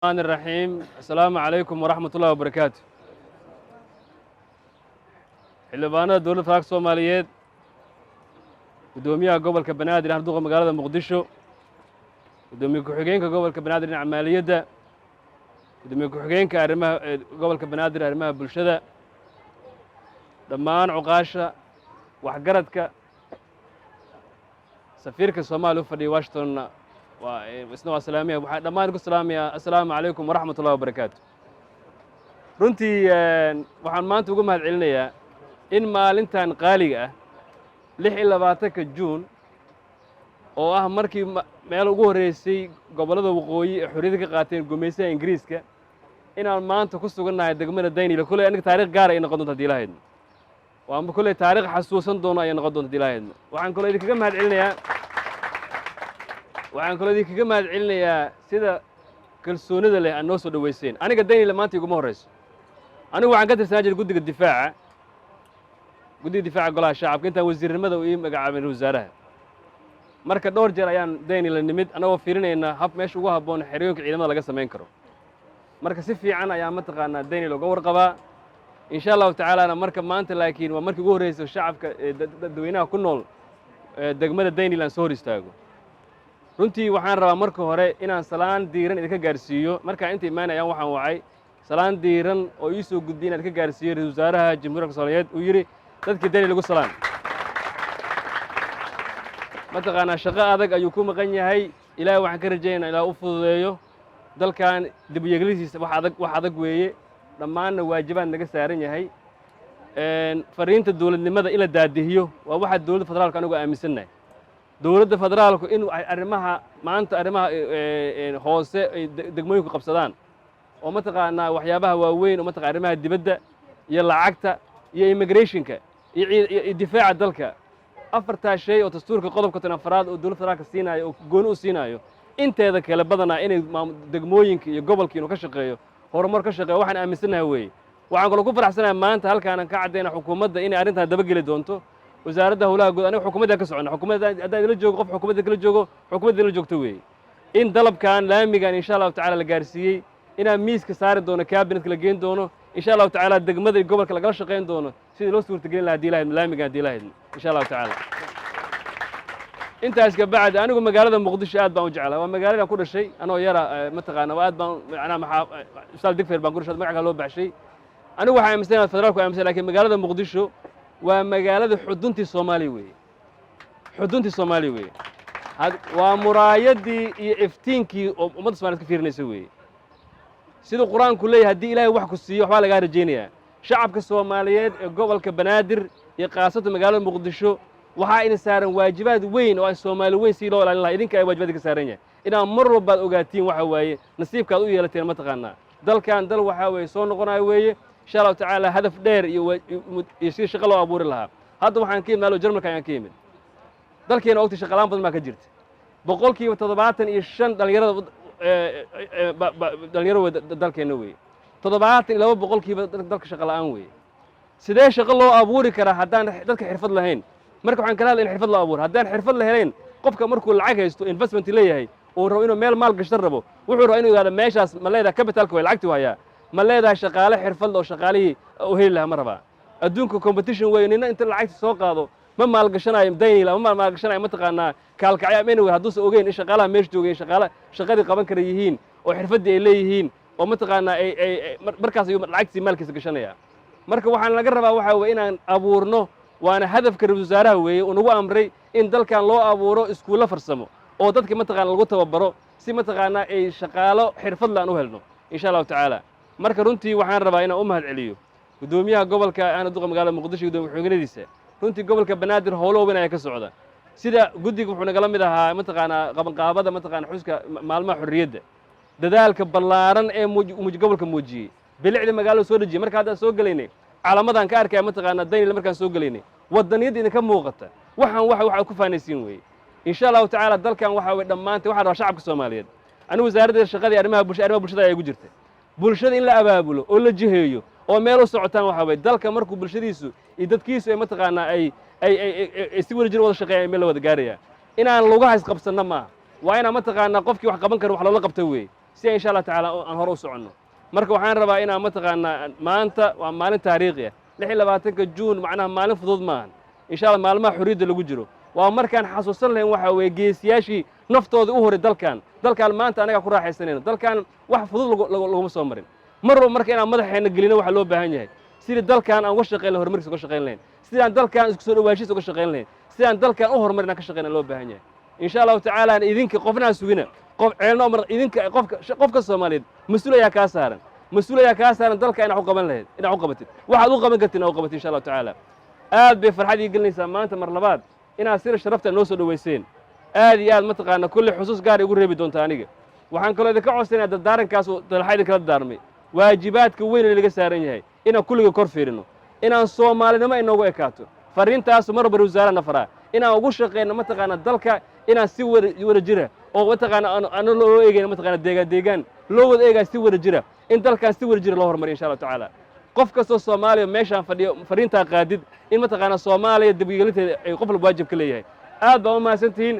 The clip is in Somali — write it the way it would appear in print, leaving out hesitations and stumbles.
الرحمن الرحيم. السلام عليكم ورحمة الله وبركاته. Xildhibaanada Dowladda Federaalka Soomaaliyeed, guddoomiyaha gobolka Banaadir, duqa magaalada Muqdisho, guddoomiye ku-xigeenka gobolka Banaadir dhinaca maaliyadda, guddoomiye ku-xigeenka arrimaha gobolka Banaadir, arrimaha bulshada, dhammaan cuqaasha, waxgaradka, safiirka Soomaaliya u fadhiya Washingtonna waa isna waa salaamaya. Waxaan dhammaan ku salaamayaa: assalaamu calaykum waraxmat ullahi wabarakaatu. Runtii waxaan maanta uga mahad celinayaa in maalintan qaaliga ah, 26-ka Juun, oo ah markii meel ugu horreysay gobollada waqooyi ee xorriyadda ka qaateen gumaysaha Ingiriiska, inaan maanta ku sugannahay degmada Daynile. Kolley aniga taarikh gaara ay noqon doonta hadii Ilahaydno, waama kolley taarikh xasuusan doono ayay noqon doonta hadii Ilahaydno. Waxaan kaloo idinkaga mahad celinayaa sida kalsoonida leh aad noo soo dhoweyseen. Aniga Daynile maanta iguma horreyso. Anigu waxaan ka tirsanaa jiray guddiga difaaca Golaha Shacabka intaan wasiirnimada uu ii magacaabin wasaaraha. Marka dhowr jeer ayaan Daynile nimid, annagoo fiirinayna hab meesha ugu habboon xerooyinka ciidamada laga samayn karo. Marka si fiican ayaa mataqaanaa Daynile uga warqabaa, insha Allahu tacaalana. Marka maanta laakiin waa markii ugu horreysa shacabka, dadweynaha ku nool degmada Daynile aan soo hor istaago. Runtii waxaan rabaa marka hore inaan salaan diiran idinka gaarsiiyo. Markaan inta imaanayaan waxaan wacay salaan diiran oo ii soo gudbiyay inaan idinka gaarsiiyo ra-isul wasaaraha Jamhuuriyadda Soomaaliyeed, uu yidhi dadkii Daynile lagu salaan. Mataqaanaa, shaqo adag ayuu ku maqan yahay. Ilaahay waxaan ka rajaynaa ilaah u fududeeyo. Dalkan dib u yeeglisiisa wax adag, wax adag weeye. Dhammaanna waajibaad naga saaran yahay fariinta dowladnimada in la daadihiyo. Waa waxa dowladda federaalka anigu aaminsannahay, dowladda federaalku in ay arrimaha maanta, arrimaha hoose ay degmooyinku qabsadaan, oo mataqaanaa waxyaabaha waaweyn oo mataqana arrimaha dibadda iyo lacagta iyo immigrationka iyo difaaca dalka, afartaa shay oo dastuurka qodobka 14aad oo dowladda federaalka siinayo oo gooni u siinayo, inteeda kale badanaa inay degmooyinka iyo gobolka inuu ka shaqeeyo, horumar ka shaqeeyo, waxaan aaminsannahay weeye. Waxaan kaloo ku faraxsanahay maanta halkaanan ka caddayna xukuumadda inay arrintan dabageli doonto, Wasaaradda Howlaha Guud. Aniga xukuumadda ka soconna, xukuumadda haddaan idila joogo, qof xukuumadda kala joogo, xukuumadda idila joogto weeye, in dalabkan laamigan insha Allahu tacala la gaarsiiyey, inaan miiska saari doono, cabinetka la geyn doono, insha Allahu tacaala, degmada iyo gobolka lagala shaqayn doono sidii loo suurtagelin lahaa hadii Ilahayd laamigan, hadii Ilahayd, insha Allahu tacaala. Intaas ka bacdi, anigu magaalada Muqdisho aad baan u jeclaa. Waa magaaladan ku dhashay anoo yara, mataqaana, aad baan macnaha maxaa Isbitaal Digfeer baan ku dhashay, magaca loo baxshay. Anigu waxaan aaminsanahay federaalku aaminsan, lakiin magaalada Muqdisho waa magaalada xuduntii Soomaaliya weeye, xuduntii Soomaaliya weeye. Waa muraayaddii iyo iftiinkii oo ummadda Somaliyed ka fiirinaysa weeye. Siduu Qur-aanku leeyahay, haddii Ilaahay wax ku siiyo, waxbaa lagaa rajaynayaa. Shacabka Soomaaliyeed ee gobolka Banaadir iyo khaasatan magaalada Muqdisho waxaa idin saaran waajibaad weyn oo ay Soomaali weyn si loo ilaalin lahaa idinka ay waajibaadka ka saaran yahay. Inaad mar walbaad ogaatiin waxa waaye nasiibkaad u yeelateen. Mataqaanaa, dalkan dal waxaa weeye soo noqonayo weeye, insha Allahu tacaala, hadaf dheer iyo sidii shaqo loo abuuri lahaa. Hadda waxaan ka yimid maalo Jarmalka ayaan ka yimid. Dalkeena ogta shaqalaan badan baa ka jirta. 75% dhalinyarada, dhalinyaro wey dalkeenna weeye. 72% dalka shaqa la'aan weeye. Sidee shaqo loo abuuri karaa haddaan dadka xirfad lahayn? Marka waxaan kala hadlay in xirfad loo abuuro. Haddaan xirfad la helayn, qofka markuu lacag haysto, investment leeyahay, uu rabo inuu meel maal gashto rabo, wuxuu rabaa inuu yidhahdo meeshaas ma leedahay capitalka way lacagti hayaa, ma leedahay shaqaale xirfad oo shaqaalihii u heli lahaa ma rabaa. Adduunka competition weeye. Nina inta lacagta soo qaado ma maalgashanayo Daynil ama ma maalgashanayo, mataqaanaa, Kaalkacyo ama anyway, hadduusan ogeyn in shaqaalaha meesha joogay shaqaala shaqadii qaban kara yihiin oo xirfaddii ay leeyihiin oo mataqaanaa ay markaas ayuu lacagtii maalkiisa gashanaya. Marka waxaan laga rabaa waxaa weye inaan abuurno, waana hadafka ra-isul wasaaraha weeye uu nagu amray in dalkan loo abuuro iskuullo farsamo oo dadka mataqaana lagu tababaro, si mataqaanaa ay shaqaalo xirfad le aan u helno, insha Allahu tacaala. Marka runtii waxaan rabaa inaan u mahad celiyo guddoomiyaha gobolka aana duqa magaalada Muqdisho, gudoomiye ku-xigeenadiisa. Runtii gobolka Banaadir howlo weyn ayaa ka socda. Sida guddiga wuxuu nagala mid ahaa mataqaanaa qabanqaabada mataqaana xuska maalmaha xorriyadda, dadaalka ballaaran ee gobolka muujiyey, bilicda magaalada soo dejiyey. Marka haddaan soo gelaynay calaamadan ka arkaya mataqaanaa Daynil markaan soo gelaynay, wadaniyadda idinka muuqata, waxaan waxa ku faanaysiin weeye, insha Allahu tacaala. Dalkan waxa weye dhammaantay waxaan rabaa shacabka Soomaaliyeed. Anigu wasaaradda shaqadii arrimaha bulshada, arrimaha bulshada ayaa igu jirta, bulshada in la abaabulo oo la jiheeyo oo meel u socotaan. Waxa weye dalka markuu bulshadiisu iyo dadkiisu ay mataqaanaa ay si wada jir wada shaqeeyaan, meel la wada gaaraya. Inaan lugaha isqabsanno maaha, waa inaan mataqaanaa qofkii wax qaban karo wax loola qabto weeye. Si insha Allah tacaala aan hore u soconno. Marka waxaan rabaa inaan, mataqaanaa, maanta waa maalin taariikhi ah, 26-ka Juun, macnaha maalin fudud maahan. Insha Allah maalmaha xorriyadda lagu jiro waa markaan xasuusan lahayn waxaa weeye geesiyaashii naftooda u horay dalkan. Dalkan maanta anagaa ku raaxaysanayno, dalkan wax fudud laguma soo marin. Mar walba marka inaan madaxeenna gelino waxaa loo baahan yahay sidii dalkan aan uga shaqayn lahayn, horumarkiisa uga shaqayn lahayn, sidaan dalkan isku soo dhawaanshiisa uga shaqayn lahayn, sidaan dalkan u horumarin aan ka shaqayna loo baahan yahay, insha Allahu tacaala. Idinka qofna ha sugina, qof ceelna mar idinka qofka qofka Soomaaliyeed mas-uul ayaa kaa saaran, mas-uul ayaa kaa saaran dalka inaad u qaban lahayd, inaad u qabatid waxaad u qaban kartid, inaad u qabatid, insha Allahu tacaala. Aad bay farxad ii gelinaysaa maanta mar labaad inaad sida sharafta noo soo dhoweyseen. Aad iyo aad, mataqaana, kulli xusuus gaar igu reebi doonta aniga. Waxaan kaloo idinka codsanaya dardaarankaas uu Dalxa idinkala dardaarmay, waajibaadka weyn ee laga saaran yahay inaan kulliga kor fiirino, inaan Soomaalinimo inoogu ekaato. Farriintaasu mar walba wasaarana faraa inaan ugu shaqeyno, mataqaana, dalka inaan si wada wada jira oo, mataqaana, aan loo eegayno, mataqaana, deegaan deegaan loo wada eegaya, si wada jira in dalkan si wada jira loo horumariyo, insha Allahu tacaala. Qof kastoo Soomaaliya meeshaan fadhiyo farriintaa qaadid in, mataqaana, Soomaaliya dibgelinteeda ay qof walba waajib ka leeyahay. Aad baa u mahadsantihiin.